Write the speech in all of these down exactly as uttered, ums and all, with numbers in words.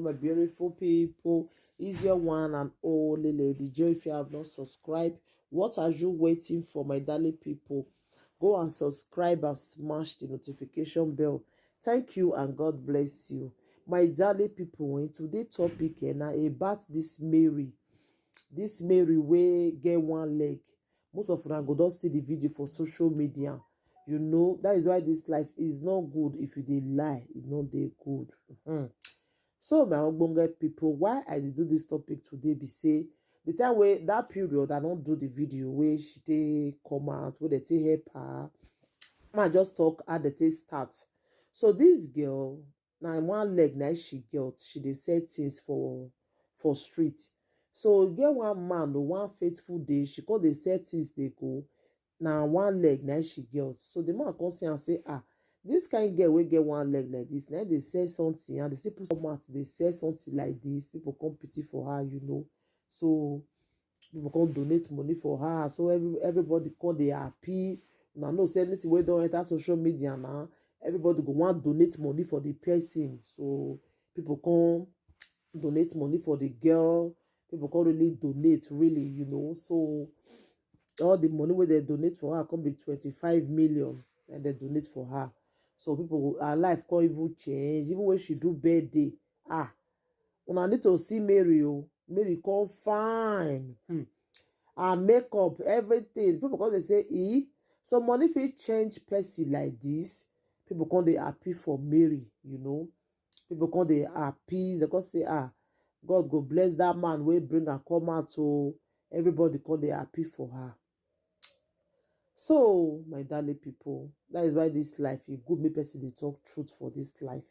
My beautiful people, is your one and only Lady J. If you have not subscribed, what are you waiting for, my darling people? Go and subscribe and smash the notification bell. Thank you and God bless you. My darling people, eh, today topic eh, na about this Mary. This Mary wey get one leg. Most of una go don see the video for social media. You know, that is why this life is not good. If you dey lie, e no dey good. Mhm. So my ogbonge people, why I dey do this topic today be say the time wey that period I don do the video wey she take come out, wey dem take help her. Ma just talk how dem take start. So this girl, na one leg na she get. She dey sell things for for street. So e get one man o, one faithful day, she come dey sell things dey go. Na one leg na she get. So the man come see am say, ah, this kind girl wey get one leg like this, na dey sell something and dey still put some mouth dey sell something like this. People come pity for her, you know. So people come donate money for her. So every, everybody come dey happy. Una know say anything wey don enter social media now, everybody go wan donate money for the person. So people come donate money for the girl. People come really donate, really, you know. So all the money wey dem donate for her come be twenty-five million and dem donate for her. So people go, her life come even change. Even when she do birthday, ah, una need to see Mary o. Mary come fine. Hmm. Her makeup, everything. People come dey say, e, so money fit change person like this. People come dey happy for Mary, you know. People come dey happy. Dem come say, ah, God go bless that man wey bring her come out o. Everybody come dey happy for her. So my darling people, that is why this life e good make person dey talk truth for this life.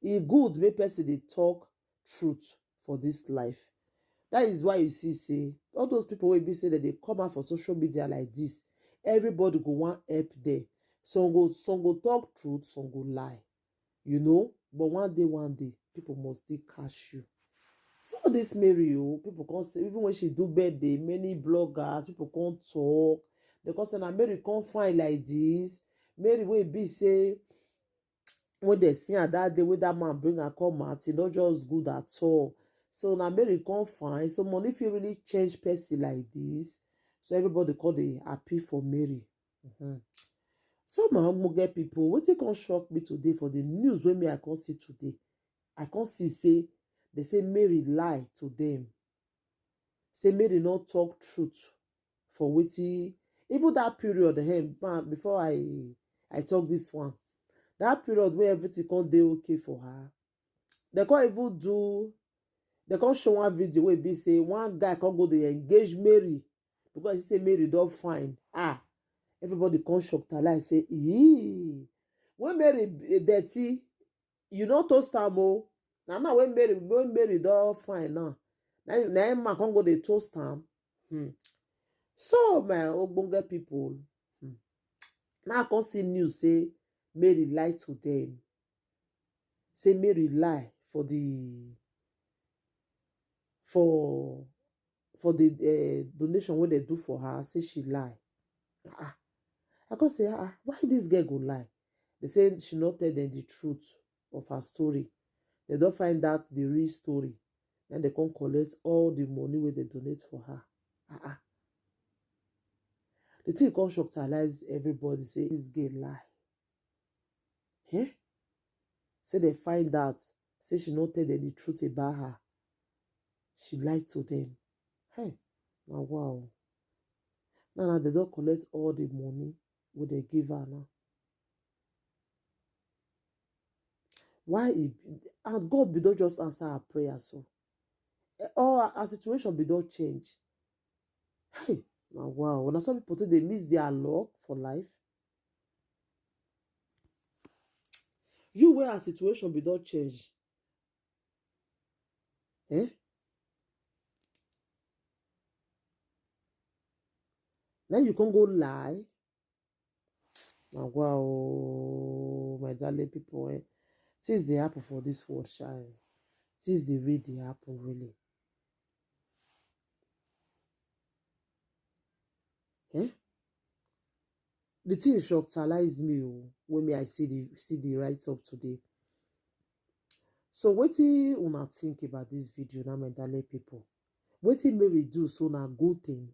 E good make person dey talk truth for this life. That is why you see say all those people wey be say dem dey come out for social media like this, everybody go wan help them. Some go, some go talk truth, some go lie. You know, but one day, one day, people must still catch you. So this Mary o, people come say, even when she do birthday, many bloggers, people come talk. Dem come say na Mary come fine like this. Mary wey be say when dem see her that day wey that man bring her come out, e no just good at all. So na Mary come fine. So money fit really change person like this. So everybody come dey happy for Mary. Mhm. So my ogbonge people, wetin come shock me today for the news wey me I come see today? I come see say dem say Mary lie to them. Say Mary no talk truth for wetin, even that period, eh, ma, before I I talk this one, that period wey everything come dey okay for her, dem come even do, dem come show one video wey be say one guy come go dey engage Mary because he say Mary don fine. Ah, everybody come shock, talize say, ee, when Mary, eh, dirty, you no toast am o. Na now when Mary, when Mary don fine now, na na im man come go dey toast am. Hmm. So my ogbonge people, hmm, now I come see news say Mary lie to them. Say Mary lie for the for for the uh, donation wey dem do for her. Say she lie. Ah, I come say, ah, why this girl go lie? Dem say she no tell them the truth of her story. Dem don find out the real story. Then dem come collect all the money wey dem donate for her. Ah, ah. The thing come shock, talize everybody, say this girl lie. Eh? Say dem find out say she no tell them the truth about her. She lied to them. Hey, na wow. Now, now dem don collect all the money wey dem give her now. Why e, and God be don just answer her prayer so. Eh, all her, her situation be don change. Hey, na wow. Na some people take dey miss their luck for life. You wey her situation be don change. Eh? Now you come go lie. Na wow, my darling people, eh? Things dey happen for this world, sha. Things dey really dey happen, really. Eh? The thing shockalize me o, when me I see the, see the write up today. So wetin una think about this video now, my darling people? Wetin Mary do so na good thing?